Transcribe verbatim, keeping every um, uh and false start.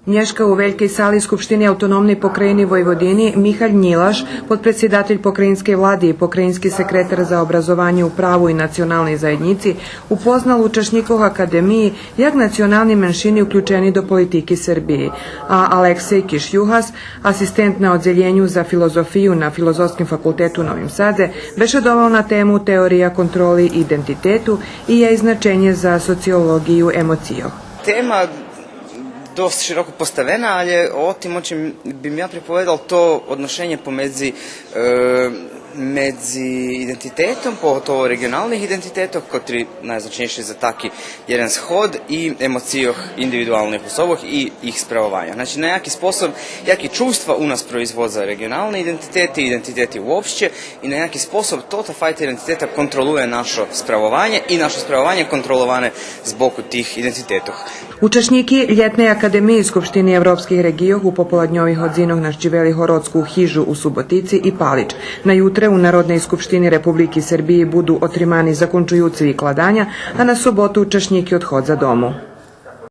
Нєшка у Велькей сали Скупштини Автономней Покраїни Войводини Михаль Нїлаш, подпредсидатель Покраїнскей влади и покраїнски секретар за образованє у праву и националней заєднїци, упознал учашнїкох Академиї як национални меншини уключени до политики Сербиї, а Алексей Киш-Югас, асистент на Оддзелєню за филозофию на Филозофским факултету у Новим Садзе, бешедовал на тему теория контроли идентитету и єй значенє за социолоґию емоцийох. Тема досц широко поставена, але о тим о чим бим я приповедал, то одношенє помедзи, е, медзи идентитетом, поготово реґионалних идентитетох, котри найзначнєйши за таки єден сход, и емоцийох индивидуалних особох и їх справованя. Значи, на яки способ, яки чувства у нас производза реґионални идентитети, идентитети уопште, и на яки способ тота файта идентитета контролує нашо справованє и нашо справованє контроловане з боку тих идентитетох. Учашнїки Лєтней академиї Скупштини европских реґийох у пополадньових годзинох нащивели Городску хижу у Суботици и Палич. На ютре у Народней скупштини Републики Сербиї буду отримани закончуюци викладаня, а на соботу учашнїки одходза дому.